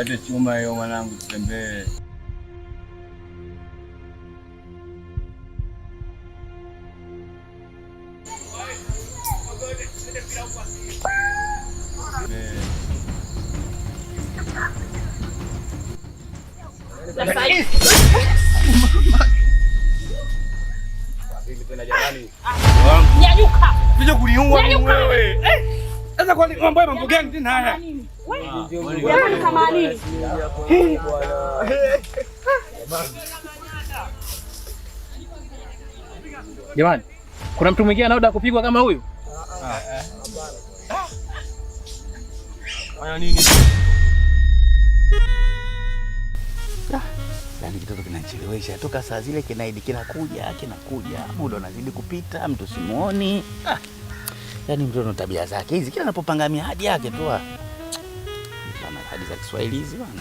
Kalete chuma hiyo mwanangu, tutembee. Nyanyuka. Kuja kuniua wewe. Sasa kwa mambo ya mambo gani tena haya? Wewe kama nini? Jamani, kuna mtu mwingine anaoda kupigwa kama huyu? Fanya nini? Yaani kitoto kinanichelewesha toka saa zile, kinaidi kinakuja kinakuja, muda unazidi kupita, mtu simuoni. Ah, yaani mtoto na tabia zake hizi, kila anapopanga miadi yake tu. Ah. Bana, hadi za Kiswahili hizi bana.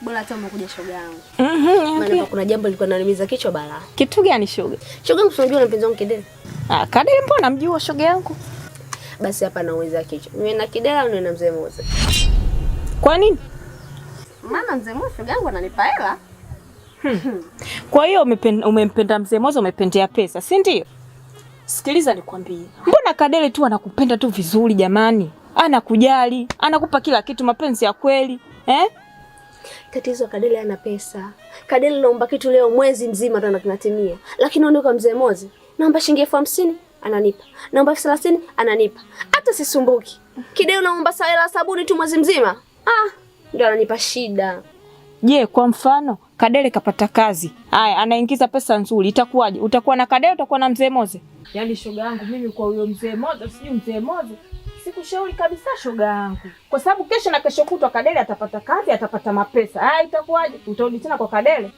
Bora hata umekuja shoga yangu. Maana kuna jambo lilikuwa linaniumiza kichwa balaa. Kitu gani shoga? Shoga yangu, unajua na mpenzi wangu Kidele. Ah, Kadele mbona namjua shoga yangu? Basi hapa naumiza kichwa. Niwe na Kidele au niwe na mzee Moze? Kwa nini? Maana mzee Moze shoga yangu ananipa hela. Kwa hiyo umempenda mzee Moze, umependea pesa, si ndio? Sikiliza nikwambie. Mbona Kadele tu anakupenda tu vizuri jamani? Anakujali, anakupa kila kitu, mapenzi ya kweli. Eh? Tatizo Kadele ana pesa. Kadele naomba kitu leo mwezi mzima ndo kinatimia. Lakini ondoka mzee Moze, naomba shilingi 50,000 ananipa. Naomba 30,000 ananipa. Hata sisumbuki. Kidele naomba hela sabuni tu mwezi mzima. Ah, ndio ananipa shida. Je, kwa mfano Kadele kapata kazi. Haya, anaingiza pesa nzuri, itakuwaje? Utakuwa na Kadele, utakuwa na mzee Moze? Yaani shoga yangu mimi kwa huyo mzee Moze, sijui mzee Moze, sikushauri kabisa shoga yangu. Kwa sababu kesho na kesho kutwa Kadele atapata kazi, atapata mapesa. Haya, itakuwaje? Utarudi tena kwa Kadele?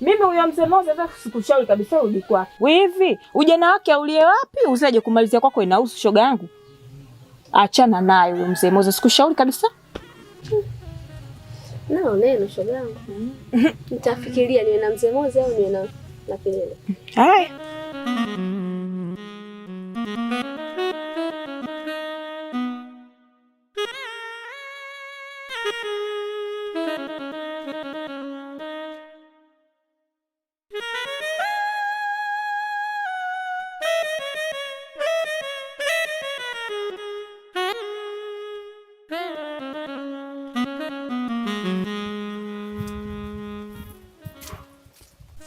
Mimi huyo mzee Moze hata sikushauri kabisa urudi kwake. Hivi, ujana wake aulie wapi? Usaje kumalizia kwako inahusu shoga yangu. Achana naye huyo mzee Moze, sikushauri kabisa. Nalo neno shoga yangu. Nitafikiria niwe na mzee Moze au niwe na Kidele. Haya.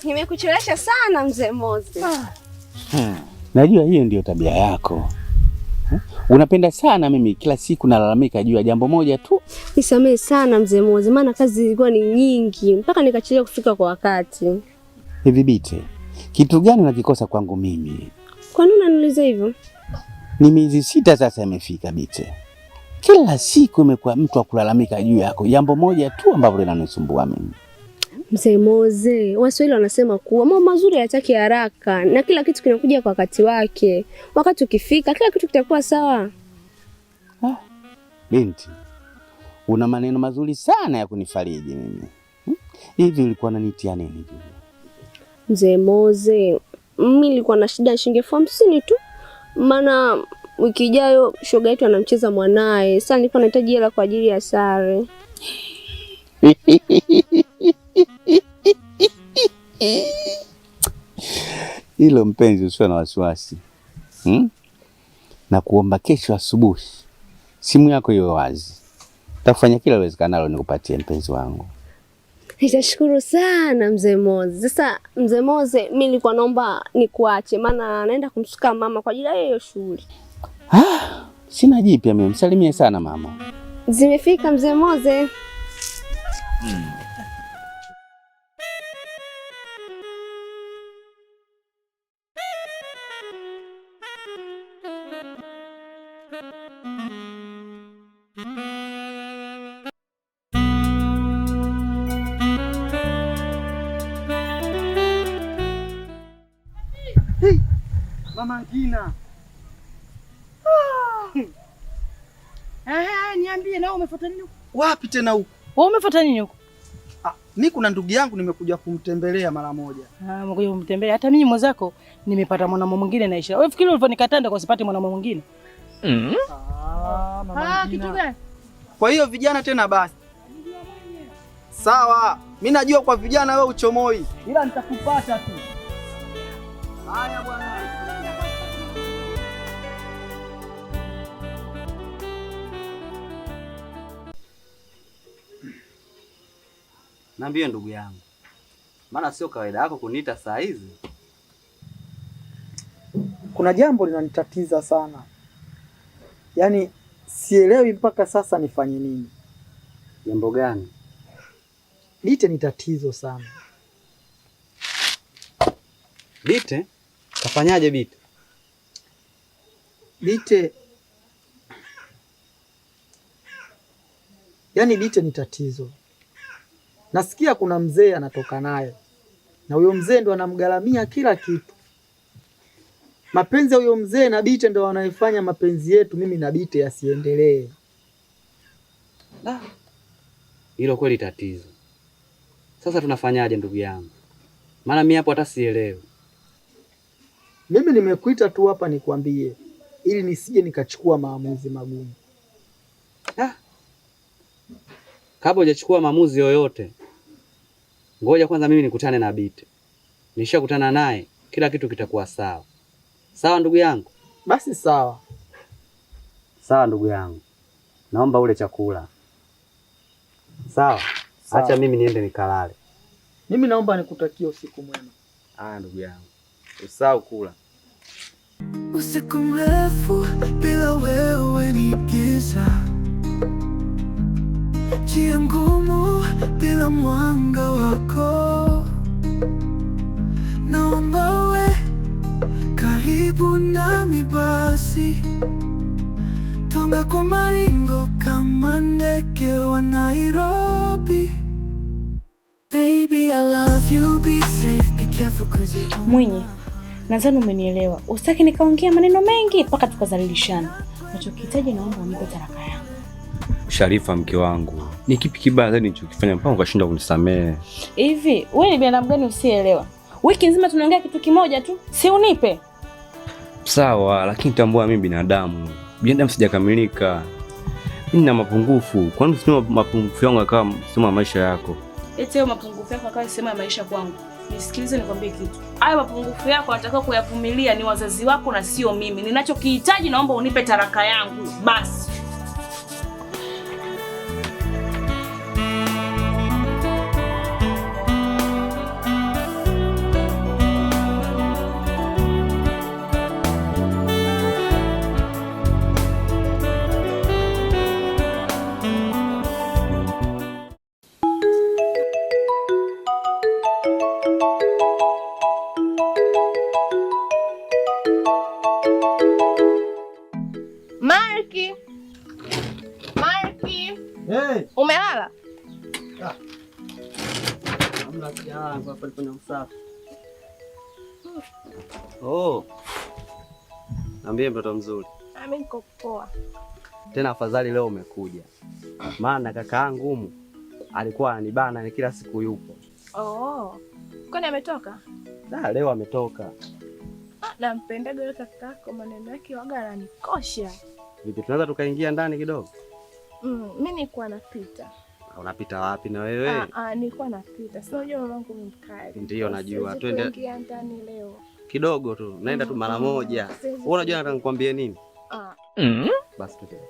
Nimekuchelewesha sana mzee Moze. Najua hiyo ndiyo tabia yako. Unapenda sana mimi kila siku nalalamika juu ya jambo moja tu. Nisamehe sana mzee Moze, maana kazi zilikuwa ni nyingi mpaka nikachelewa kufika kwa wakati. Hivi Bite, kitu gani unakikosa kwangu mimi? Kwa nini unaniuliza hivyo? Ni miezi 6 sasa imefika Bite. Kila siku imekuwa mtu wa kulalamika juu yako, jambo moja tu ambalo linanisumbua mimi. Mzee Moze, Waswahili wanasema kuwa mambo mazuri hayataki haraka na kila kitu kinakuja kwa wakati wake. Wakati ukifika kila kitu kitakuwa sawa. Ah, binti, una maneno mazuri sana ya kunifariji mimi. Hivi ulikuwa unanitia nini hivi? Mzee Moze, mimi nilikuwa na shida ya shilingi 50,000 tu. Maana wiki ijayo shoga yetu anamcheza mwanae. Sasa nilikuwa nahitaji hela kwa ajili ya sare. Hilo mpenzi, usiwe na wasiwasi. Na kuomba kesho asubuhi simu yako iwe wazi. Nitakufanya kila uwezekanalo nikupatie mpenzi wangu. Nitashukuru sana mzee Moze. Sasa mzee Moze, mimi nilikuwa naomba nikuache maana naenda kumsuka mama kwa ajili ya hiyo shughuli. Ah, sina jipya mimi. Msalimie sana mama. Zimefika mzee Moze. Hey, Mama Ngina. Niambie na umefuata nini huko? Wapi tena huko? Wewe umefuata nini huko? Ah, Mi kuna ndugu yangu nimekuja kumtembelea mara moja. Ah, umekuja kumtembelea. Hata mimi mwenzako nimepata mwanamume mwingine naishi. Wewe fikiri ulivyonikataa ndio usipate mwanamume mwingine? Ah, mama Ah, kitu gani? Kwa hiyo vijana tena basi. Sawa, mi najua kwa vijana wewe uchomoi, ila nitakupata tu. Haya bwana. Niambie ndugu yangu, maana sio kawaida yako kuniita saa hizi. Kuna jambo linanitatiza sana, yaani sielewi mpaka sasa nifanye nini. Jambo gani? Lite ni tatizo sana. Bite? Kafanyaje Bite? Bite, yaani Bite ni tatizo. Nasikia kuna mzee anatoka naye, na huyo mzee ndo anamgharamia kila kitu. Mapenzi ya huyo mzee na Bite ndo wanaifanya mapenzi yetu mimi na Bite yasiendelee. Hilo kweli tatizo. Sasa tunafanyaje ndugu yangu? Maana mimi hapo hata sielewi. Mimi nimekuita tu hapa nikwambie, ili nisije nikachukua maamuzi magumu. Kabla hujachukua maamuzi yoyote, ngoja kwanza mimi nikutane na Bite. Nishakutana naye, kila kitu kitakuwa sawa. Sawa ndugu yangu? Basi sawa. Sawa ndugu yangu, naomba ule chakula. Sawa, Sawa. acha mimi niende nikalale. Mimi naomba nikutakie usiku mwema. Haya ndugu yangu, usahau kula. Usiku mrefu bila wewe ni giza, njia ngumu bila mwanga wako. Naomba we karibu nami basi, tonga kwa maringo kama ndege wa Nairobi. Baby, I love you, be safe, be careful 'cause you Mwinyi, nadhani umenielewa. Usitaki nikaongea maneno mengi mpaka tukazalilishana. Nachokihitaji, naomba unipe talaka yangu. Sharifa, mke wangu, ni kipi kibaya zaidi nilichokifanya mpaka ukashindwa kunisamehe? Hivi wewe ni binadamu gani usiyeelewa? Wiki nzima tunaongea kitu kimoja tu, si unipe? Sawa, lakini tambua mimi binadamu, binadamu sijakamilika, mimi nina mapungufu. Kwani usisema mapungufu yangu akawa sema maisha yako? Eti hayo mapungufu yako akawa sehemu ya maisha kwangu. Nisikilize nikwambie kitu. Hayo mapungufu yako natakiwa kuyavumilia ni wazazi wako na sio mimi. Ninachokihitaji naomba unipe talaka yangu basi. Marki, Marki, Hey. umelala? Hamna, sijalala, hapa nifanya usafi. Oh. Niambie mtoto mzuri. Mimi niko poa. Tena afadhali leo umekuja, maana kaka yangu humu alikuwa ananibana ni kila siku yupo. Oh, kwani ametoka? Da, leo ametoka. Ah, nampendaga yule kakako, maneno yake waga ananikosha. Vipi, tunaweza tukaingia ndani kidogo? Mimi nilikuwa napita. Unapita wapi na wewe? Ah, ah, nilikuwa napita. Si unajua mamangu ni mkali. Ndiyo, najua. Siwezi Twende kuingia ndani leo. kidogo tu, naenda tu mara moja. Siwezi. Wewe unajua nataka nikwambie nini? Ah. Basi twende.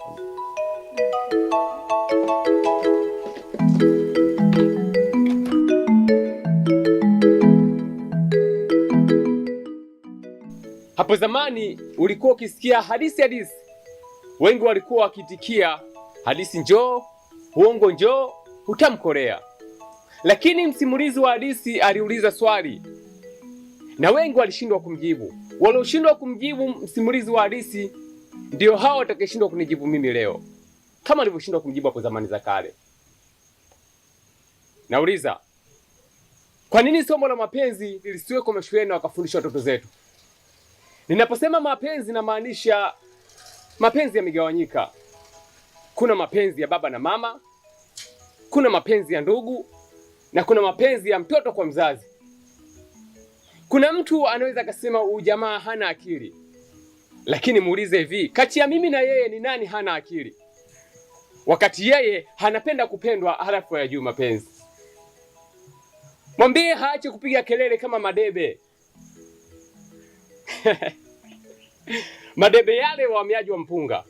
Hapo zamani ulikuwa ukisikia hadithi hadithi, wengi walikuwa wakitikia hadithi njoo, uongo njoo, hutamkorea. Lakini msimulizi wa hadithi aliuliza swali na wengi walishindwa kumjibu. Walioshindwa kumjibu msimulizi wa hadithi ndio hao watakayeshindwa kunijibu mimi leo, kama walivyoshindwa kumjibu hapo zamani za kale. Nauliza, kwa nini somo la mapenzi lisiwekwa mashuleni na wakafundisha watoto zetu? Ninaposema mapenzi namaanisha mapenzi yamegawanyika. Kuna mapenzi ya baba na mama, kuna mapenzi ya ndugu na kuna mapenzi ya mtoto kwa mzazi. Kuna mtu anaweza akasema huyu jamaa hana akili, lakini muulize hivi, kati ya mimi na yeye ni nani hana akili? Wakati yeye anapenda kupendwa halafu hayajui mapenzi. Mwambie haache kupiga kelele kama madebe. Madebe yale wahamiaji wa mpunga.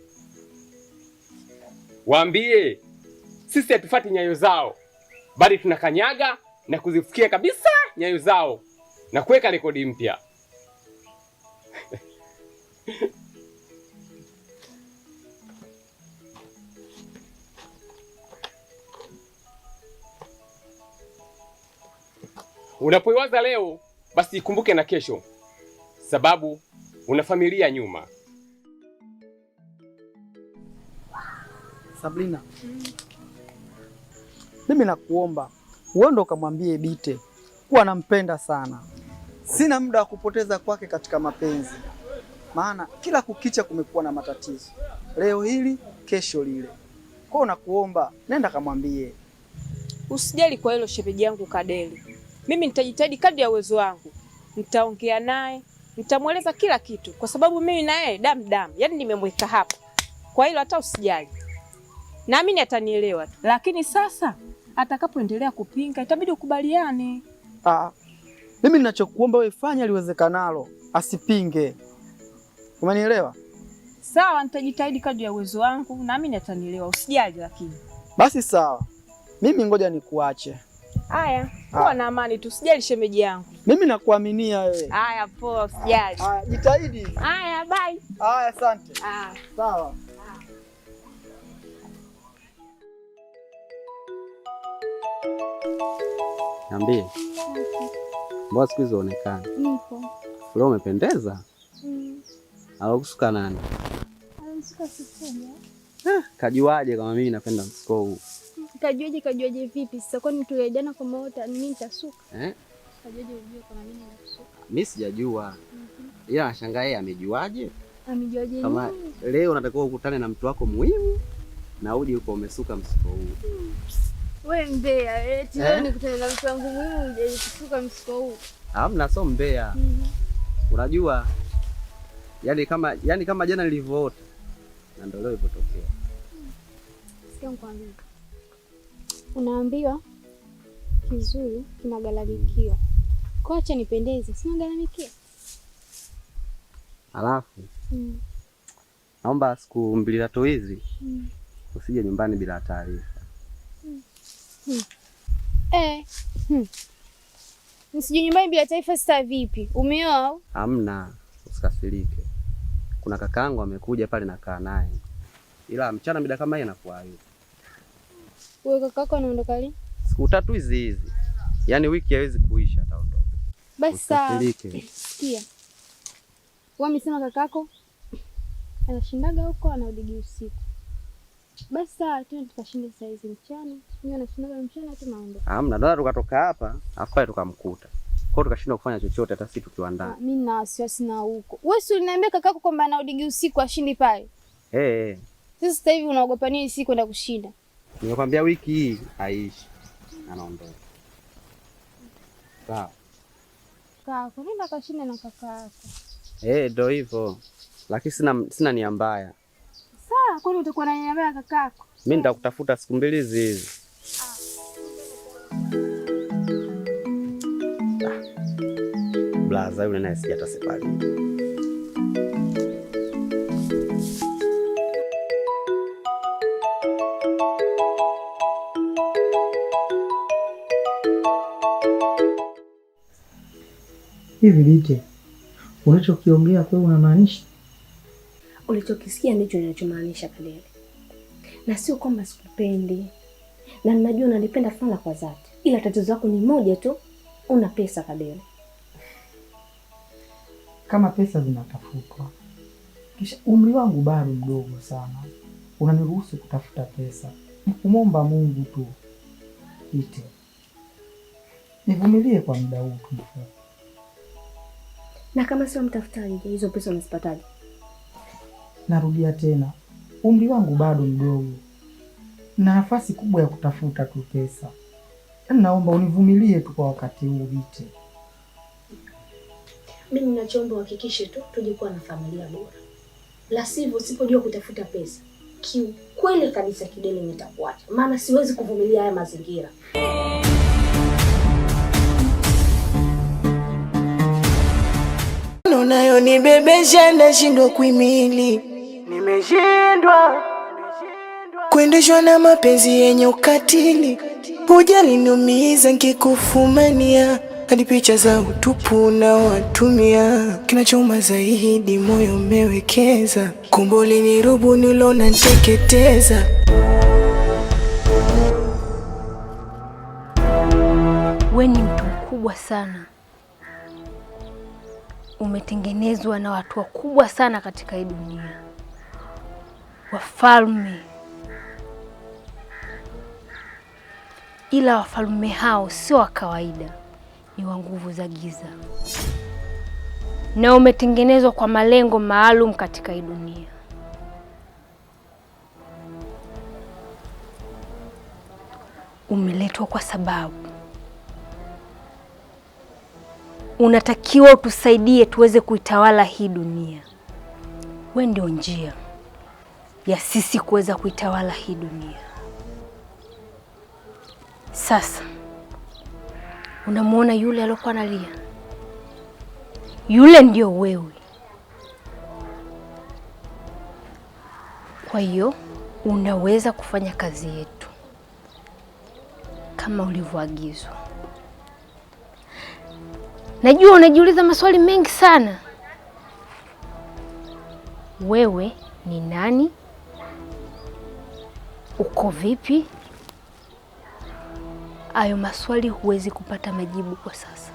Waambie sisi hatufati nyayo zao, bali tunakanyaga na kuzifikia kabisa nyayo zao na kuweka rekodi mpya. Unapoiwaza leo, basi ikumbuke na kesho, sababu una familia nyuma. Sabrina, mimi nakuomba uende ukamwambie Bite kuwa nampenda sana. Sina muda wa kupoteza kwake katika mapenzi, maana kila kukicha kumekuwa na matatizo, leo hili kesho lile. Kwa hiyo nakuomba nenda kamwambie. Usijali kwa hilo shemeji yangu Kadeli, mimi nitajitahidi kadri ya uwezo wangu, nitaongea naye, nitamweleza kila kitu, kwa sababu mimi na yeye damu damu, yaani nimemweka hapa. Kwa hilo hata usijali, naamini atanielewa. Lakini sasa atakapoendelea kupinga itabidi ukubaliane. Mimi ninachokuomba wewe fanya liwezekanalo, asipinge. Umenielewa? Sawa, nitajitahidi kadri ya uwezo wangu, naamini atanielewa. Usijali lakini. Basi sawa, mimi ngoja nikuache. Haya, kuwa na amani tu, usijali shemeji yangu. Mimi nakuaminia wewe. Haya, poa, usijali. Haya, jitahidi. Haya, bye. Haya, asante. Sawa. Niambie. Mbona siku hizi huonekani? Nipo. Leo umependeza. Alikusuka nani? Alimsuka Sifuga. Kajuaje kama mimi napenda msuko huu? Kajuaje vipi? Sasa kwani tuliahidiana kwamba mimi nitasuka? Kajuaje ujue kama mimi nitasuka? Mimi sijajua. Ila nashangaa yeye amejuaje? Amejuaje kama leo unatakiwa ukutane na mtu wako muhimu na uje uko umesuka msuko huu. Wewe mbea, eti leo nikutane na mtu wangu muhimu uje kusuka msuko huu. Hamna, so mbea. Unajua yani kama jana nilivyoota na ndio leo ilipotokea. Sikia nikwambie. Unaambiwa kizuri kinagalamikiwa. Kwa acha nipendeze, sina galamikia. Alafu naomba siku 2-3 hizi usije nyumbani bila taarifa. Nisije nyumbani bila taarifa sasa vipi? Umeoa? Hamna, usikasirike. Kuna kakaangu amekuja pale nakaa naye. Ila mchana mida kama hii anakuwa hayupo. Wewe kakako anaondoka lini? Siku 3 hizi hizi. Yaani wiki haiwezi kuisha ataondoka. Basi sikia. Wewe umesema kakako anashindaga huko anarudi usiku. Basi sawa, twende tukashinde saa hizi mchana. Mimi anashindaga mchana tu naondoka. Hamna, dada tukatoka hapa, afu tukamkuta. Kwa hiyo tukashindwa kufanya chochote hata sisi tukiwa ndani. Mimi na wasiwasi na huko. Wewe si uliniambia kakako kwamba anarudi usiku ashindi pale? Sasa hivi unaogopa nini si kwenda kushinda? Nimekwambia wiki hii haishi. Anaondoka. Sawa. Kaka, nenda kashinda na kaka yako. Ndio hivyo. Lakini sina nia mbaya. Sawa, kwani utakuwa na nia mbaya kakako? Mimi nitakutafuta siku 2 hizi hizi. Blaza yule naye sijatasepali. Hivi Bite, unachokiongea kwa unamaanisha? Ulichokisikia ndicho ninachomaanisha Kadele. Na sio kwamba sikupendi. Na ninajua unanipenda sana kwa dhati. Ila tatizo lako ni moja tu, una pesa Kadele. Kama pesa zinatafutwa, kisha umri wangu bado mdogo sana, unaniruhusu kutafuta pesa. Nikumwomba Mungu tu Bite, nivumilie kwa muda huu tu. Na kama sio mtafutaji, hizo pesa unazipataje? Narudia tena, umri wangu bado mdogo na nafasi kubwa ya kutafuta tu pesa. Yaani naomba univumilie tu kwa wakati huu Bite. Mimi ninachoomba uhakikishe tu tuje kuwa na familia bora, la sivyo usipojua kutafuta pesa, kiukweli kabisa Kidele nitakuacha, maana siwezi kuvumilia haya mazingira. Unayonibebesha nashindwa kuimili, nimeshindwa kuendeshwa na mapenzi yenye ukatili. Hujaliniumiza nkikufumania, hadi picha za utupu unaowatumia. Kinachouma zaidi moyo umewekeza, kumbe ulinirubuni nilona nteketeza. We ni mtu mkubwa sana, umetengenezwa na watu wakubwa sana katika hii dunia, wafalme. Ila wafalme hao sio wa kawaida, ni wa nguvu za giza, na umetengenezwa kwa malengo maalum katika hii dunia. Umeletwa kwa sababu unatakiwa utusaidie tuweze kuitawala hii dunia. We ndio njia ya sisi kuweza kuitawala hii dunia. Sasa unamwona yule aliyokuwa analia? Yule ndio wewe. Kwa hiyo unaweza kufanya kazi yetu kama ulivyoagizwa. Najua unajiuliza maswali mengi sana. Wewe ni nani? Uko vipi? Hayo maswali huwezi kupata majibu kwa sasa.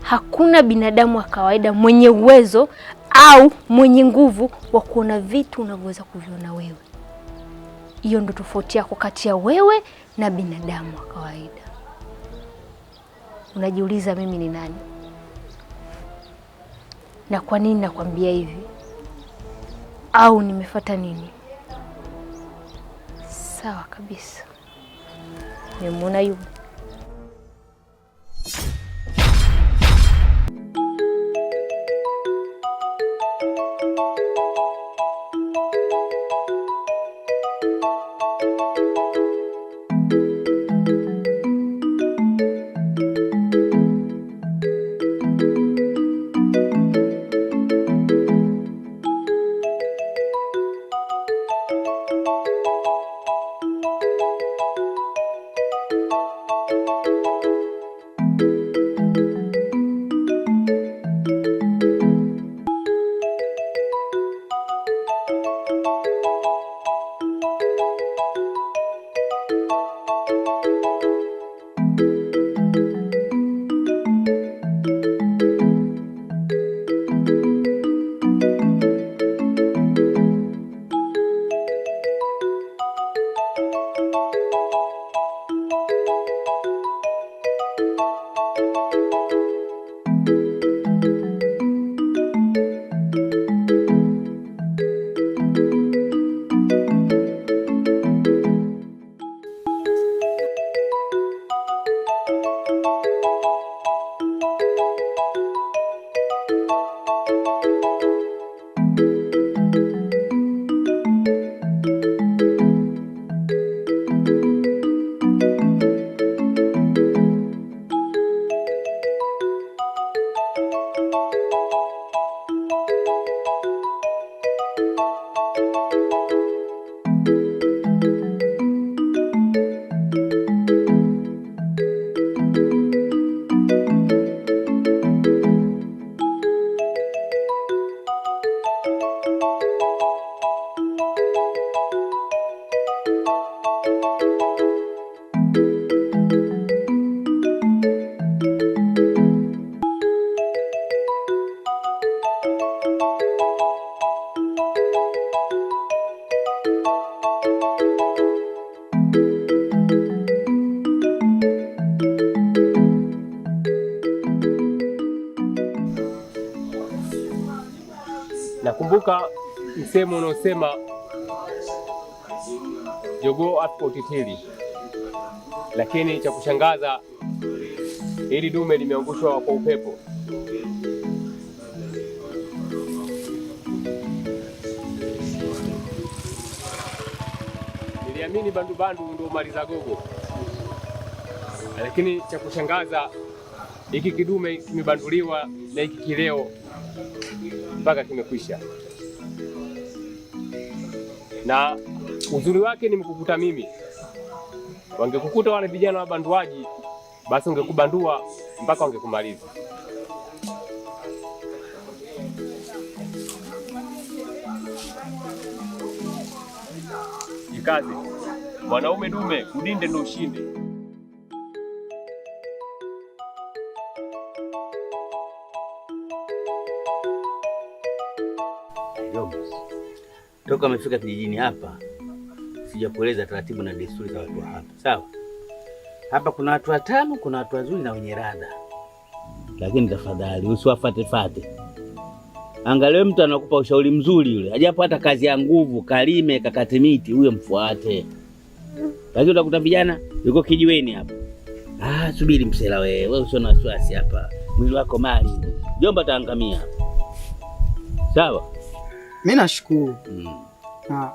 Hakuna binadamu wa kawaida mwenye uwezo au mwenye nguvu wa kuona vitu unavyoweza kuviona wewe. Hiyo ndo tofauti yako kati ya wewe na binadamu wa kawaida. Unajiuliza mimi ni nani na kwa nini nakwambia hivi, au nimefuata nini? Sawa kabisa, nimemwona yule. Nakumbuka msemo unaosema Jogoo apo utitiri, lakini cha kushangaza hili dume limeangushwa kwa upepo. Niliamini bandubandu ndio maliza gogo, lakini cha kushangaza hiki kidume kimebanduliwa na hiki kileo mpaka kimekwisha. Na uzuri wake nimekukuta mimi, wangekukuta wale vijana wa banduaji, basi ungekubandua mpaka wangekumaliza. Jikaze mwanaume dume, udinde ndo ushinde. Mjomba, toka amefika kijijini hapa sijakueleza taratibu na desturi za watu wa hapa, sawa? Hapa kuna watu watamu, kuna watu wazuri na wenye radha, lakini tafadhali usiwafatefate. Angalia mtu anakupa ushauri mzuri yule, ajapo hata kazi ya nguvu, kalime kakate miti, huyo mfuate. Lakini utakuta vijana yuko kijiweni hapa, ah, subiri msela wewe, wewe usio na wasiwasi hapa, mwili wako mali, jomba taangamia. Sawa? Mimi nashukuru na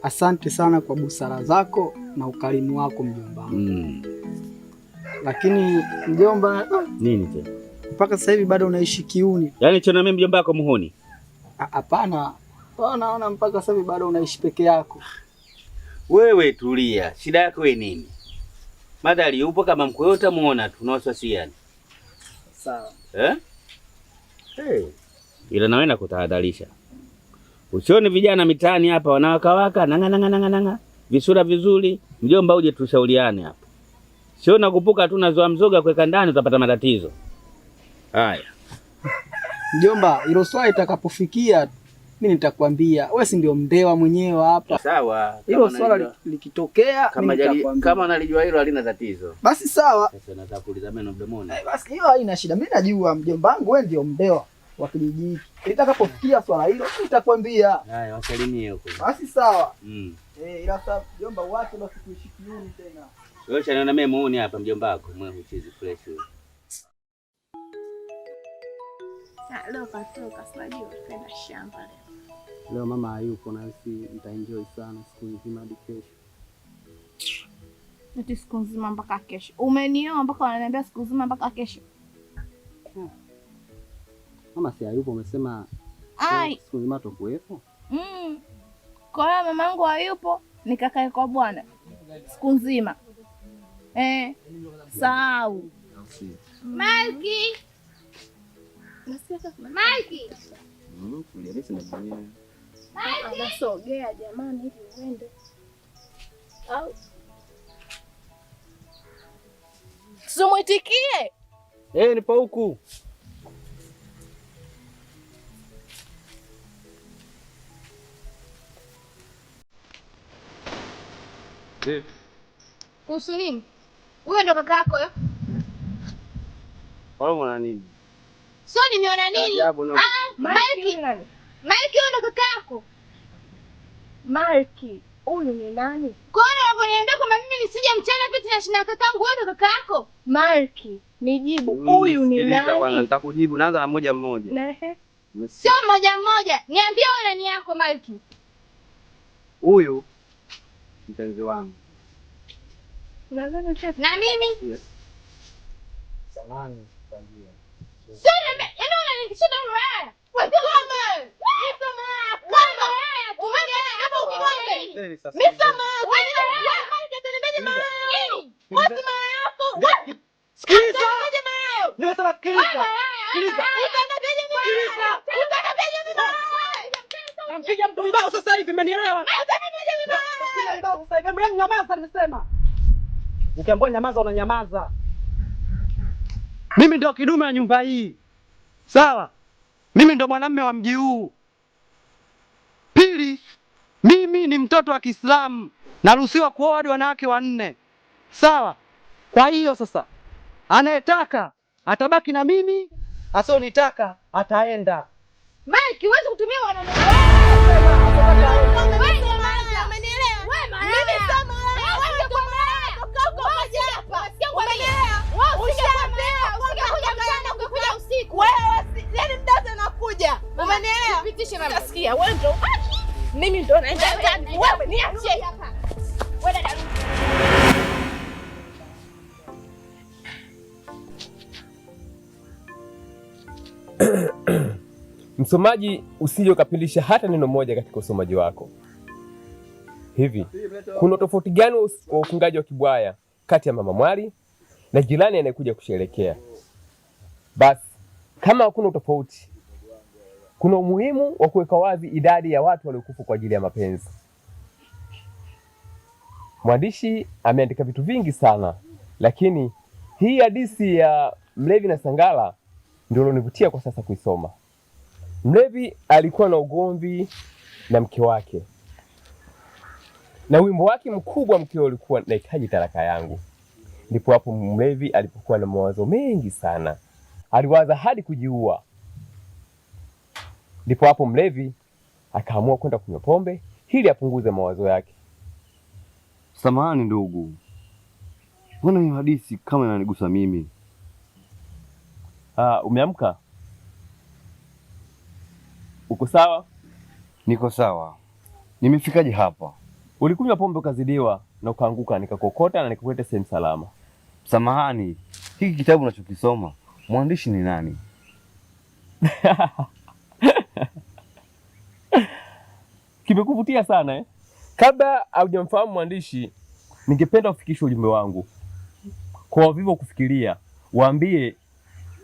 asante sana kwa busara zako na ukarimu wako mjomba wangu. Lakini mjomba, Nini tena? Mpaka sasa hivi bado unaishi kiuni? Yaani chona mimi mjomba wako muhuni? Hapana, naona mpaka sasa hivi bado unaishi peke yako. Wewe tulia, shida yako wewe nini? Madhali yupo kama mkwe utamuona tu, una wasiwasi gani? Sawa. Eh? Hey. Ila nawe nakutahadharisha. Usione vijana mitaani hapa wanawakawaka nanga nanga nanga nanga, visura vizuri, mjomba uje tushauriane hapa. Sio nakupuka tu nazoa mzoga kuweka ndani utapata matatizo. Haya. Mjomba, hilo swali itakapofikia mimi nitakwambia. Wewe si ndio mndewa mwenyewe hapa. Sawa. Hilo swala likitokea mimi nitakwambia. Kama nalijua hilo halina tatizo. Basi sawa. Sasa nataka kuuliza meno mdomoni. Basi hiyo haina shida. Mimi najua mjomba wangu wewe ndio mndewa wa kijiji hiki. Itakapofikia swala hilo nitakwambia. Haya, wasalimie huko. Basi sawa. Ila sasa mjomba uache basi kuishi kiuni tena. Wewe unaona mimi muone hapa mjomba wako, mwe huchezi fresh wewe. Leo katoka, sinajua kaenda shamba leo. Leo mama hayupo na sisi nitaenjoy sana siku nzima hadi kesho. Eti siku nzima mpaka kesho. Umenioa mpaka wananiambia siku nzima mpaka kesho. Mama si hayupo, umesema siku nzima tokuwepo? Kwa hiyo mamangu hayupo, nikakae kwa bwana siku nzima. Sahau. Malki. Malki. Nasogea jamani hivi uende. Au Sumuitikie. Nipo huku. Kuhusu nini? Huyo ndo kaka yako yo? Wewe unaona nini? Sio nimeona nini? Malki. Malki huyo ndo kaka yako. Malki, huyu ni nani? Kwa nini unaponiambia kwamba mimi nisije mchana pita na shina kakangu, huyo ndo kaka yako? Malki, nijibu huyu ni nani? Nitakujibu, naanza na mmoja mmoja. Ehe. Sio mmoja mmoja. Niambie wewe nani yako Malki? Huyu mpenzi wangu. Na mimi? Samani pangia. Sio yaani unanikisha wewe. Wewe kama. Kama. Nampiga mtu vibao sasa hivi, umenielewa? Sasa hivi nyamaza, nimesema. Ukiambiwa nyamaza unanyamaza. Mimi ndio kidume wa nyumba hii. Sawa? Mimi ndio mwanamume wa mji huu. Pili, mimi ni mtoto wa Kiislamu. Naruhusiwa kuoa hadi wanawake 4. Sawa? Kwa hiyo sasa anayetaka atabaki na mimi, asionitaka ataenda. Mike, huwezi kutumia wanaume. Wewe mimi Umenielewa? Wewe usingekuja mchana, ungekuja usiku. Wewe yani mdada anakuja. Umenielewa? Pitishe mama. Sikia, wewe ndio ubaki. Mimi ndo naenda ndani. Wewe niachie. Wewe dada. Msomaji, usije ukapilisha hata neno moja katika usomaji wako. Hivi kuna tofauti gani wa ufungaji wa kibwaya kati ya mama mwali na jirani anayekuja kusherekea? Basi kama hakuna utofauti, kuna umuhimu wa kuweka wazi idadi ya watu waliokufa kwa ajili ya mapenzi. Mwandishi ameandika vitu vingi sana, lakini hii hadithi ya Mlevi na Sangala ndio ilonivutia kwa sasa kuisoma. Mlevi alikuwa na ugomvi na mke wake, na wimbo wake mkubwa mkeo ulikuwa nahitaji talaka yangu. Ndipo hapo mlevi alipokuwa na mawazo mengi sana, aliwaza hadi kujiua. Ndipo hapo mlevi akaamua kwenda kunywa pombe ili apunguze mawazo yake. Samahani ndugu, mbona hiyo hadithi kama inanigusa mimi? Umeamka? Uko sawa? Niko sawa. Nimefikaje hapa? Ulikunywa pombe ukazidiwa na ukaanguka, nikakokota na nikakuleta sehemu salama. Samahani, hiki kitabu unachokisoma mwandishi ni nani? Kimekuvutia sana eh? Kabla haujamfahamu mwandishi, ningependa ufikishe ujumbe wangu kwa wavivu kufikiria. Waambie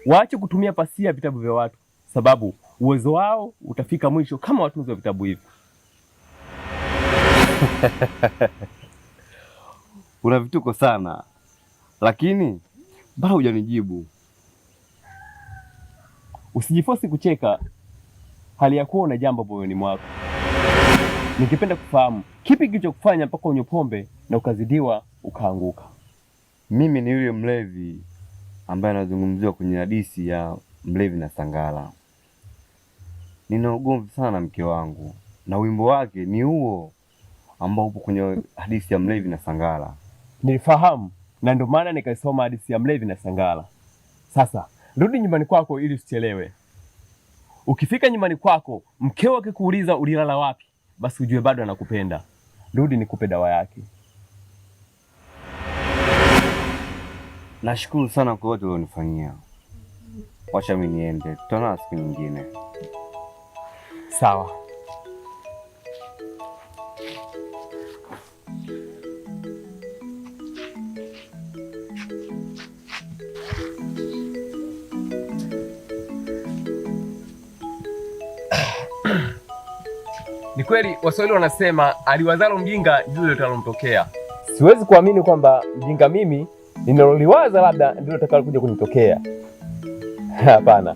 waache kutumia pasia vitabu vya watu, sababu uwezo wao utafika mwisho kama watunzi wa vitabu hivi. Una vituko sana, lakini bado hujanijibu. Usijifosi kucheka hali ya kuwa una jambo moyoni mwako. Ningependa kufahamu kipi kilichokufanya mpaka unywe pombe na ukazidiwa ukaanguka. Mimi ni yule mlevi ambaye anazungumziwa kwenye hadithi ya Mlevi na Sangala. Nina ugomvi sana na mke wangu, na wimbo wake ni huo ambao upo kwenye hadithi ya Mlevi na Sangala. Nilifahamu na ndio maana nikaisoma hadithi ya Mlevi na Sangala. Sasa rudi nyumbani kwako ili usichelewe. Ukifika nyumbani kwako, mkeo akikuuliza ulilala wapi, basi ujue bado anakupenda. Rudi nikupe dawa yake. Nashukuru sana kwa yote ulionifanyia. Wacha mimi niende, tutaonana siku nyingine. Sawa. Ni kweli Waswahili wanasema aliwazalo mjinga ndilo litalomtokea. Siwezi kuamini kwamba mjinga mimi ninaloliwaza labda ndilo litakalokuja kunitokea. Hapana.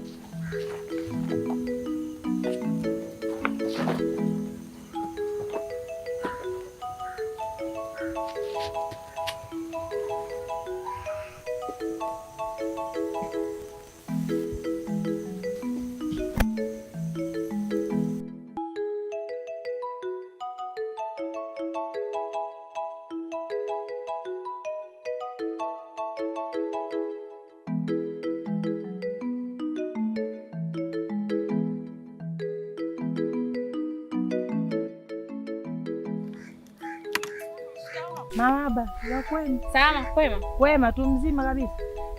Marahaba, za kwenu? Salama, kwema? Kwema tu, mzima kabisa.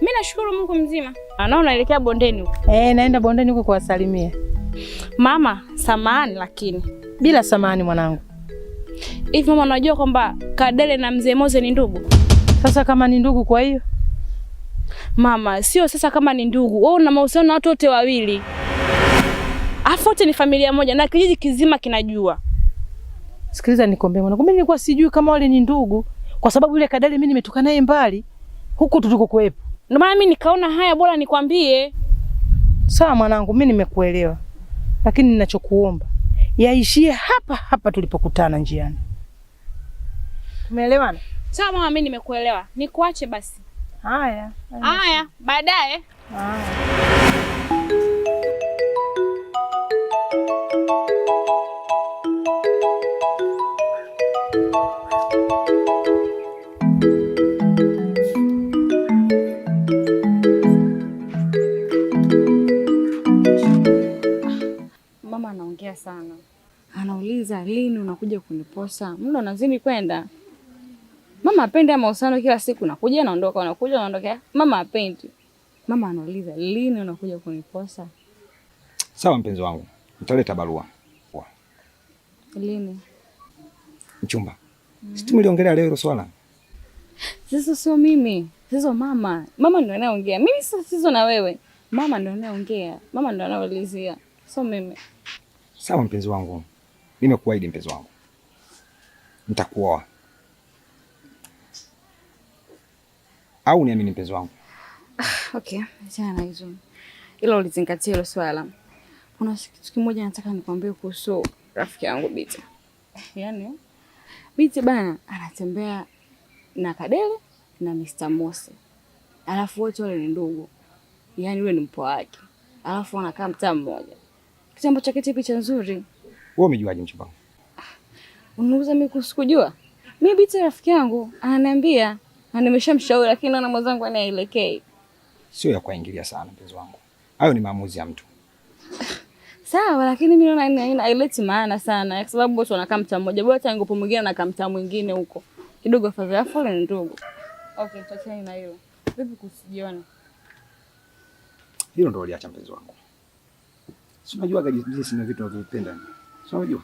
Mimi nashukuru Mungu mzima. Ana unaelekea bondeni huko? Eh, naenda bondeni huko kuwasalimia. Mama, samahani lakini. Bila samahani mwanangu. Hivi mama, unajua kwamba Kadele na Mzee Moze ni ndugu? Sasa kama ni ndugu kwa hiyo? Mama, sio sasa kama ni ndugu. Wewe una mahusiano na watu wote wawili. Afu wote ni familia moja na kijiji kizima kinajua. Sikiliza nikwambie mwanangu, mimi nilikuwa sijui kama wale ni ndugu, kwa sababu yule Kadele mimi nimetoka naye mbali huku tulikokuepo. Ndio maana mimi nikaona haya bora nikwambie. Sawa mwanangu, mimi nimekuelewa. Lakini ninachokuomba yaishie hapa hapa tulipokutana njiani. Tumeelewana? Sawa mama, mimi nimekuelewa. Nikuache basi. Haya. Haya, baadaye. Haya. anakuulizia sana. Anauliza lini unakuja kuniposa? Muda unazidi kwenda. Mama hapendi mahusiano kila siku nakuja naondoka, unakuja unaondoka. Mama hapendi. Mama anauliza lini unakuja kuniposa? Sawa mpenzi wangu, nitaleta barua. Lini? Mchumba. Si tumeliongelea leo hilo swala? Sasa sio mimi, sio mama. Mama ndio anayeongea. Mimi sio sizo na wewe. Mama ndio anayeongea. Mama ndio anayeulizia. Sio mimi. Sawa mpenzi wangu. Nimekuahidi mpenzi wangu. Nitakuoa. Au niamini mpenzi wangu? Okay, achana na hizo. Ila ulizingatia hilo swala. Kuna kitu kimoja nataka nikwambie kuhusu rafiki yangu Bita. Yaani Bita bana anatembea na Kadele na Mr. Mose. Alafu wote wale ni ndugu. Yaani yule ni mpwa wake. Alafu wanakaa mtaa mmoja. Kitu ambacho kiti picha nzuri. Wewe umejuaje mchumba wangu? Unauza mimi kuhusu kujua? Mimi Bita rafiki yangu ananiambia na nimeshamshauri lakini naona mwenzangu anaelekei. Sio ya kuingilia sana mpenzi wangu. Hayo ni maamuzi ya mtu. Sawa, lakini mimi naona haileti maana sana kwa sababu wote wanakaa mtaa mmoja. Bora hata ngopo mwingine anakaa mtaa mwingine huko. Kidogo afadhali afu ni ndugu. Okay, tuachane na hilo. Vipi kusijiona? Hilo ndio uliacha mpenzi wangu. Si unajua jinsi na vitu ninavyopenda. Si unajua?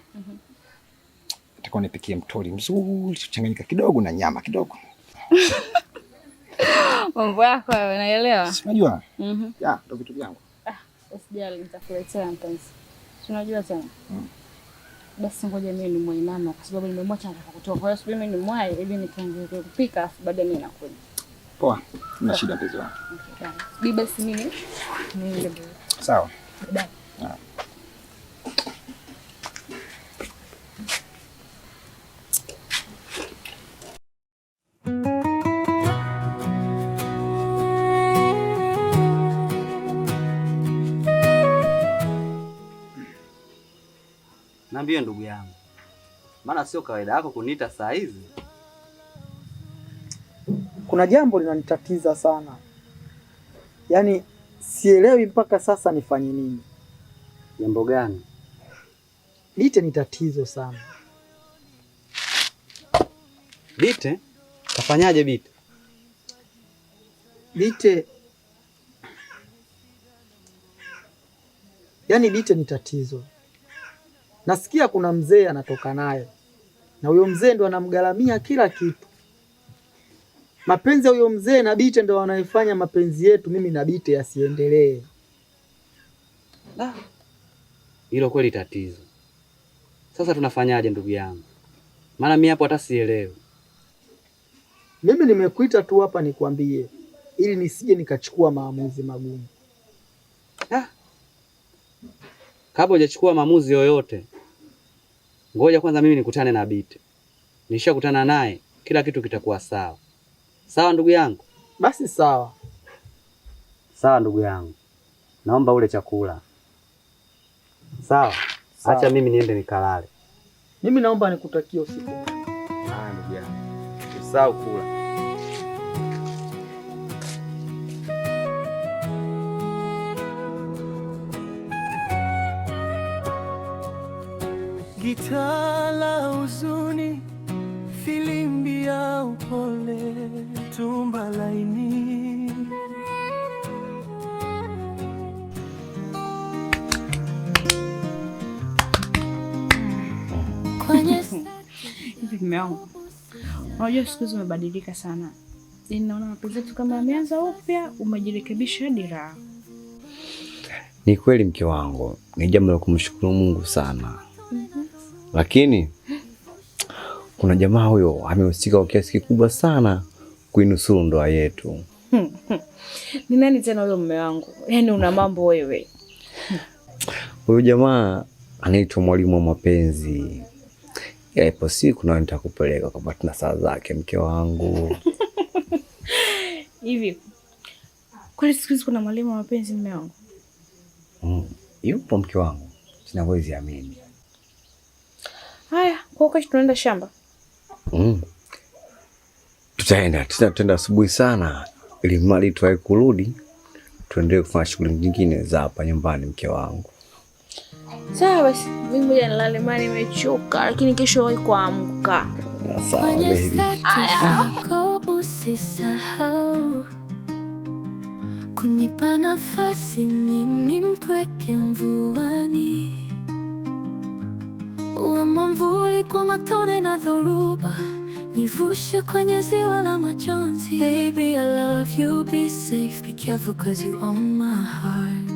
Nataka unipikie mtori mzuri, changanyika kidogo na nyama kidogo. Mambo yako wewe naelewa. Si unajua? Ya, ndio vitu vyangu. Usijali, nitakuletea mpenzi. Si unajua tena? Basi ngoja mimi ni mwai mama kwa sababu nimemwacha anataka kutoka. Kwa hiyo subiri mimi ni mwai ili nikaanze kupika afu baadaye mimi nakuja. Poa. Sina shida mpenzi wangu. Okay. Bi basi mimi niende. Sawa. Baadaye. Niambie ndugu yangu, maana sio kawaida yako kuniita saa hizi. Kuna jambo linanitatiza sana, yaani sielewi mpaka sasa nifanye nini. Jambo gani? Bite ni tatizo sana. Bite? Kafanyaje Bite? Bite, yaani Bite ni tatizo. Nasikia kuna mzee anatoka naye na huyo mzee ndo anamgharamia kila kitu. Mapenzi ya huyo mzee na Bite ndo wanayofanya mapenzi yetu mimi na Bite yasiendelee. Hilo kweli tatizo. Sasa tunafanyaje ndugu yangu? Maana mimi hapo hata sielewi. Mimi nimekuita tu hapa nikwambie ili nisije nikachukua maamuzi magumu. Kabla hujachukua maamuzi yoyote, ngoja kwanza mimi nikutane na Bite. Nishakutana naye, kila kitu kitakuwa sawa. Sawa ndugu yangu? Basi sawa. Sawa ndugu yangu. Naomba ule chakula. Sawa. Sawa. Acha mimi niende nikalale. Mimi naomba nikutakie usiku. Haya ndugu yangu. Usahau kula. Gitaa la huzuni, filimbi ya upole, tumba laini. Hivi mume wangu, unajua siku hizi umebadilika sana. Yaani naona mapenzi yetu kama yameanza upya, umejirekebisha hadi raha. Ni kweli mke wangu, ni jambo la kumshukuru Mungu sana. Lakini kuna jamaa huyo amehusika kwa kiasi kikubwa sana kuinusuru ndoa yetu. Ni nani tena huyo mume wangu? Yaani una mambo wewe. Huyo jamaa anaitwa mwalimu wa mapenzi. Ila ipo siku na nitakupeleka kwamba tuna saa zake mke wangu. Hivi kwani siku hizi kuna mwalimu wa mapenzi mume wangu? Yupo mke wangu, sinawezi amini. Haya, kwa kesho tunaenda shamba. Tutaenda asubuhi sana ili mali tuwahi kurudi tuendelee kufanya shughuli nyingine za hapa nyumbani mke wangu. Sawa basi, mimi ngoja nilale maana nimechoka, lakini kesho wahi kuamka. Sawa Kwenye baby. status yako usisahau kunipa nafasi mimi mpweke mvuani, uwe mwamvuli kwa matone na dhoruba, nivushe kwenye ziwa la majonzi. Baby, I love you, be safe, be careful 'cause you own my heart.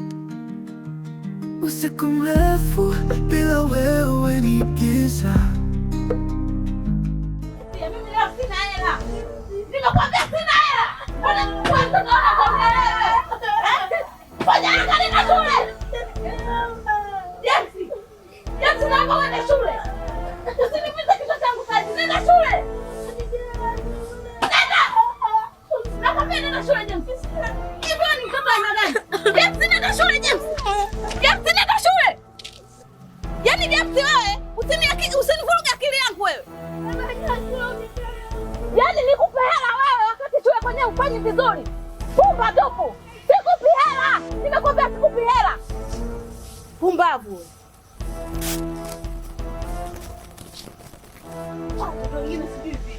Usiku mrefu bila wewe ni giza. Mimi leo sina hela. Nimekwambia sina hela. Mbona kwanza naona kwa wewe? Fanya haraka nenda shule. James. James, naomba uende shule. Usiniumize kichwa changu kazi. Nenda shule. Nenda. Nakwambia nenda shule James. Hivi wewe ni mtoto wa aina gani? James, nenda shule James. James, nenda shule. Yaani James wewe usinivuruge akili yangu wewe. Yaani nikupe hela wewe wakati shule kwenyewe ufanyi vizuri. Pumba tupu. Sikupi hela. Nimekwambia sikupi hela. Pumbavu. Watoto wengine sijui vipi.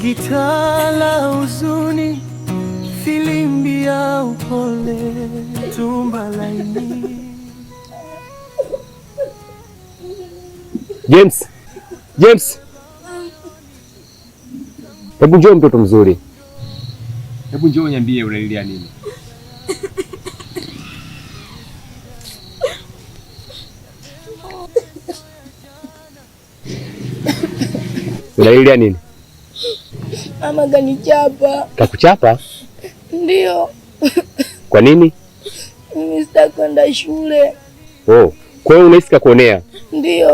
Gitaa la huzuni, filimbi ya upole, tumba laini. James, James, hebu njoo mtoto mzuri, hebu njoo niambie unalilia nini? Unalilia nini? Mama kanichapa. Kakuchapa? Ndio. Kwa nini? Mimi sitaki kwenda shule. Oh, kwa hiyo unahisi kakuonea? Ndio.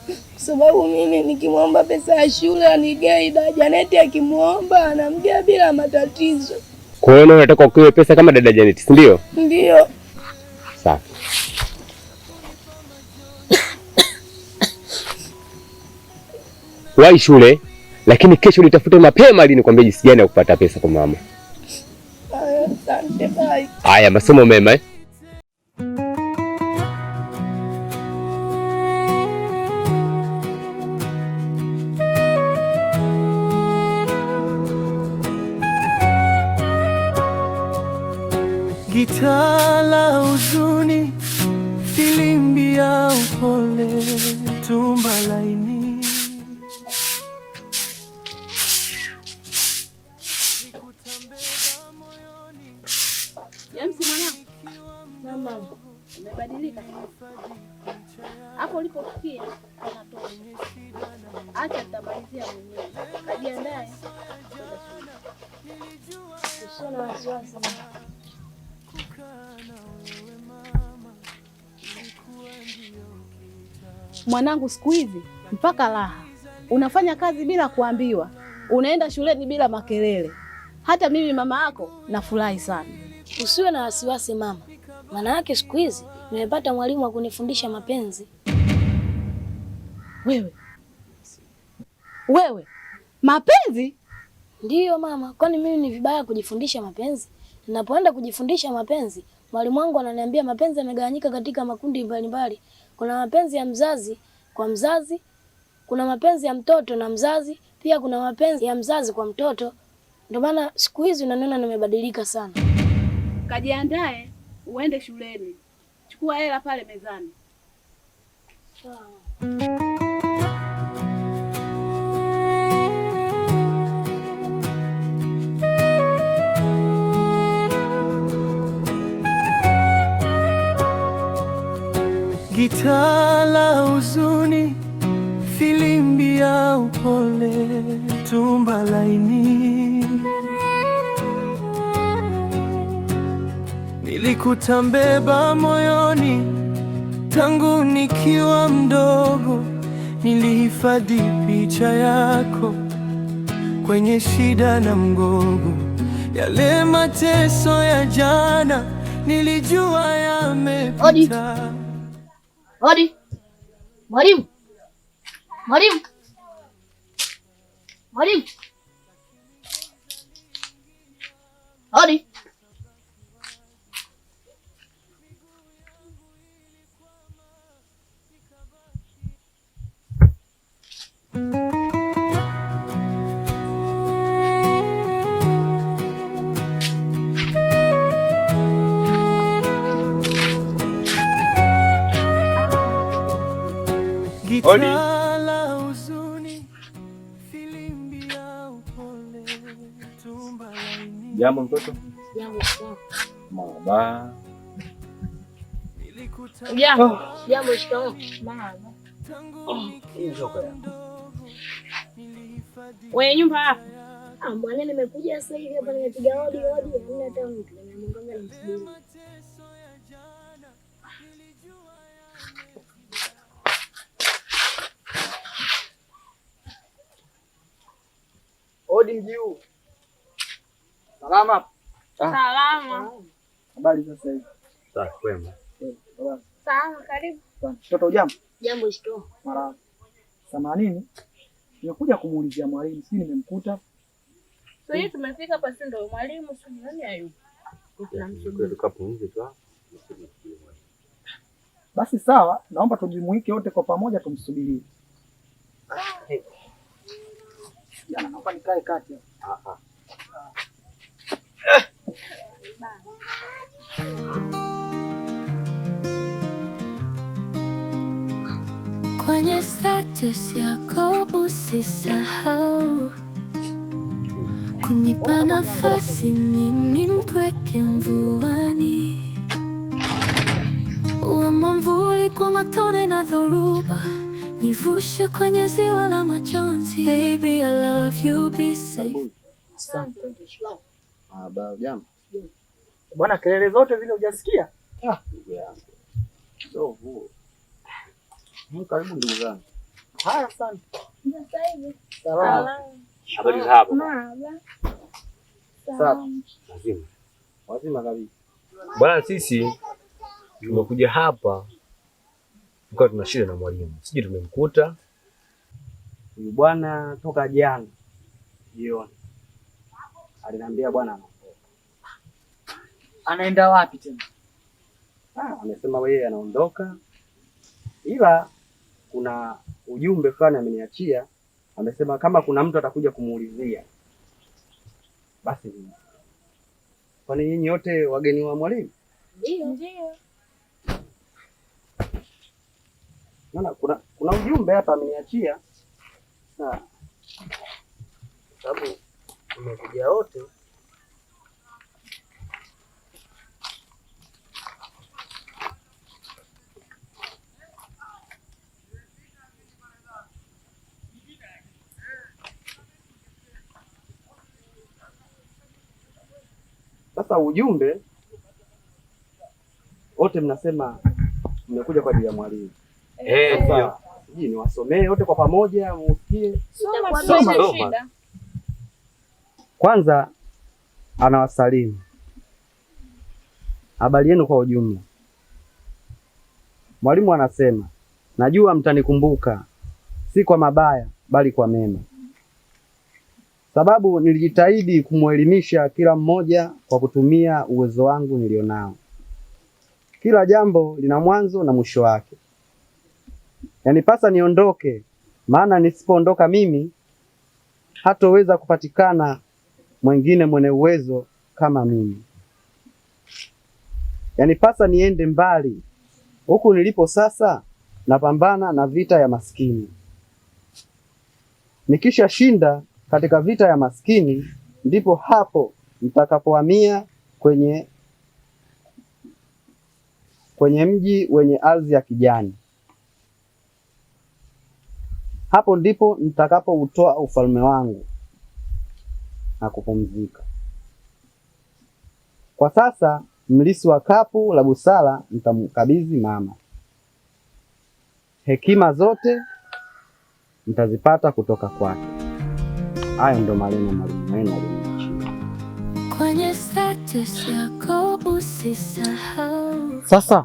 Kwa sababu mimi nikimwomba pesa ya shule anigei, da Janeti akimwomba anamgea bila matatizo. Kwa hiyo unataka ukiwe pesa kama dada Janeti, si ndio? Ndio. Safi. Wahi shule, lakini kesho nitafute mapema ili nikwambie jinsi gani ya kupata pesa kwa mama. Haya, asante, bye. Haya, masomo mema eh? Gitaa la huzuni, filimbi ya upole, tumba laini. James mwanangu. Mama, umebadilika. Hapo ulipofikia panatosha. Acha nitamalizia mwenyewe. Kajiandae. Usiwe na wasiwasi mama. Mwanangu, siku hizi mpaka raha. Unafanya kazi bila kuambiwa, unaenda shuleni bila makelele. Hata mimi mama yako nafurahi sana. Usiwe na wasiwasi mama, maana yake siku hizi nimepata mwalimu wa kunifundisha mapenzi. Wewe wewe, mapenzi? Ndiyo mama, kwani mimi ni vibaya kujifundisha mapenzi? Ninapoenda kujifundisha mapenzi, mwalimu wangu ananiambia mapenzi yamegawanyika katika makundi mbalimbali. Kuna mapenzi ya mzazi kwa mzazi, kuna mapenzi ya mtoto na mzazi, pia kuna mapenzi ya mzazi kwa mtoto. Ndio maana siku hizi unaniona nimebadilika sana. Kajiandae uende shuleni, chukua hela pale mezani. Gitaa la huzuni, filimbi ya upole, tumba laini. Nilikutambeba moyoni tangu nikiwa mdogo, nilihifadhi picha yako kwenye shida na mgogo. Yale mateso ya jana nilijua yamepita. Odi. Mwalimu. Mwalimu. Mwalimu. Hodi. Hodi. Gitaa la huzuni, filimbi ya upole, tumba laini. Jambo mtoto. Jambo. Mama. Jambo. Jambo, shikamoo. Mama. Njoka. Wewe nyumba hapa. Ah, mwana nimekuja sasa hivi hapa nimepiga hodi hodi, hamna hata mtu. Nimeamua nimsubiri. Hodi mji huu. Salama. Salama. Habari sasa hivi? Sawa, kwema. Salama, karibu. Mtoto jambo? Jambo, shikamoo. Marahaba. Samanini, nimekuja kumuulizia mwalimu, si nimemkuta. Sasa hivi tumefika hapa, si ndio mwalimu, si nani hayupo. Tukapumzike tu hapa. Basi sawa, naomba tujumuike wote kwa pamoja tumsubirie. Jana naomba nikae kati hapa. Kwenye status yako usisahau kunipa nafasi mimi mpweke mvuani, uwe mwamvuli kwa matone na dhoruba, nivushe kwenye ziwa la machozi. Baby, I love you, be safe. Asante. Ah, ba, jambo. Bwana, kelele zote zile hujasikia? Ah, ndugu yangu. So, huo. Karibu ndugu zangu. Haya, asante. Sasa hivi. Salama. Habari za hapo? Marahaba. Sawa. Wazima. Wazima kabisa. Bwana, sisi tumekuja hapa tukawa tuna shida na mwalimu, sijui tumemkuta Huyu bwana toka jana jioni aliniambia bwana anaondoka. Anaenda wapi tena? Ah, amesema yeye anaondoka, ila kuna ujumbe fulani ameniachia. Amesema kama kuna mtu atakuja kumuulizia basi ni. Kwani nyinyi wote wageni wa mwalimu? Ndio. Ndio. Naona kuna ujumbe hapa ameniachia. Sawa. Sababu mmekuja wote. Sasa ujumbe wote mnasema mmekuja kwa ajili ya mwalimu. Eh, ndio. Sijui niwasomee wote kwa pamoja musikie. Soma, Soma. soma shida. Kwanza anawasalimu. Habari yenu kwa ujumla. Mwalimu anasema, najua mtanikumbuka si kwa mabaya bali kwa mema. Sababu nilijitahidi kumuelimisha kila mmoja kwa kutumia uwezo wangu nilionao. Kila jambo lina mwanzo na mwisho wake. Yanipasa niondoke, maana nisipoondoka mimi hatoweza kupatikana mwingine mwenye uwezo kama mimi. Yanipasa niende mbali. Huku nilipo sasa napambana na vita ya maskini. Nikishashinda katika vita ya maskini, ndipo hapo nitakapohamia kwenye mji wenye ardhi ya kijani. Hapo ndipo nitakapoutoa ufalme wangu na kupumzika. Kwa sasa mlisi wa kapu la busara nitamkabidhi mama. Hekima zote mtazipata kutoka kwake. Hayo ndo maneno mwalimu wenu aliniachia. Kwenye status yako usisahau. Sasa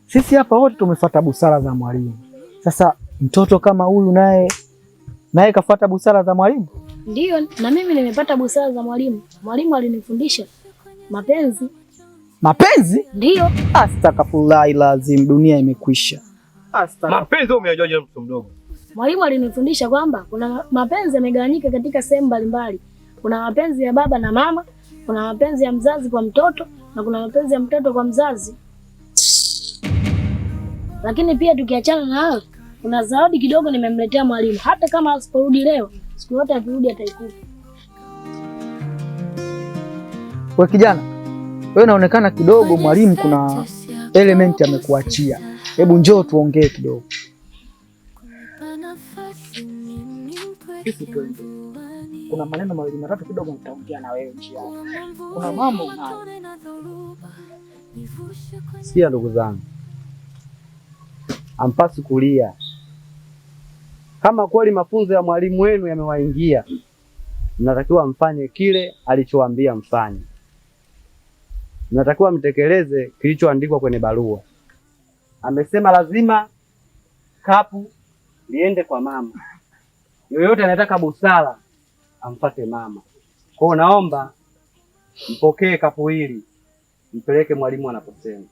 sisi hapa wote tumefuata busara za mwalimu. Sasa mtoto kama huyu naye kafuata busara za mwalimu? Ndiyo, na mimi nimepata busara za mwalimu. Mwalimu alinifundisha mapenzi. Mapenzi? Ndiyo. Astaghfirullah lazim, dunia imekwisha. Mapenzi umeyajuaje mtoto mdogo? Mwalimu alinifundisha kwamba kuna mapenzi yamegawanyika katika sehemu mbalimbali. Kuna mapenzi ya baba na mama, kuna mapenzi ya mzazi kwa mtoto na kuna mapenzi ya mtoto kwa mzazi. Lakini pia tukiachana na hayo, kuna zawadi kidogo nimemletea mwalimu. Hata kama asiporudi leo, siku yote akirudi ataikuta. Wewe kijana, wewe unaonekana kidogo mwalimu kuna element amekuachia. Hebu njoo tuongee kidogo. Kuna maneno mawili matatu kidogo nitaongea na wewe njiani. Kuna mambo unayo. Sikia ndugu zangu, ampasi kulia. Kama kweli mafunzo ya mwalimu wenu yamewaingia, mnatakiwa mfanye kile alichowaambia mfanye. Mnatakiwa mtekeleze kilichoandikwa kwenye barua. Amesema lazima kapu liende kwa mama. Yoyote anataka busara amfate mama. Kwa hiyo naomba mpokee kapu hili, mpeleke mwalimu anaposema.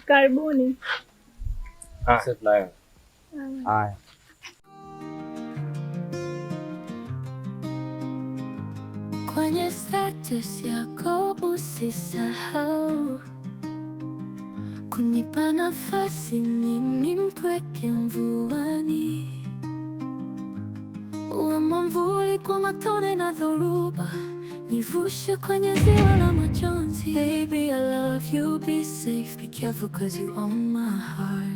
Karibuni. Sasa tunayo. Haya. Kwenye status yako usisahau kunipa nafasi mimi mpweke mvuani, uwe mwamvuli kwa matone na dhoruba, nivushe kwenye ziwa la majonzi. Baby, I love you, be safe, be careful 'cause you own my heart.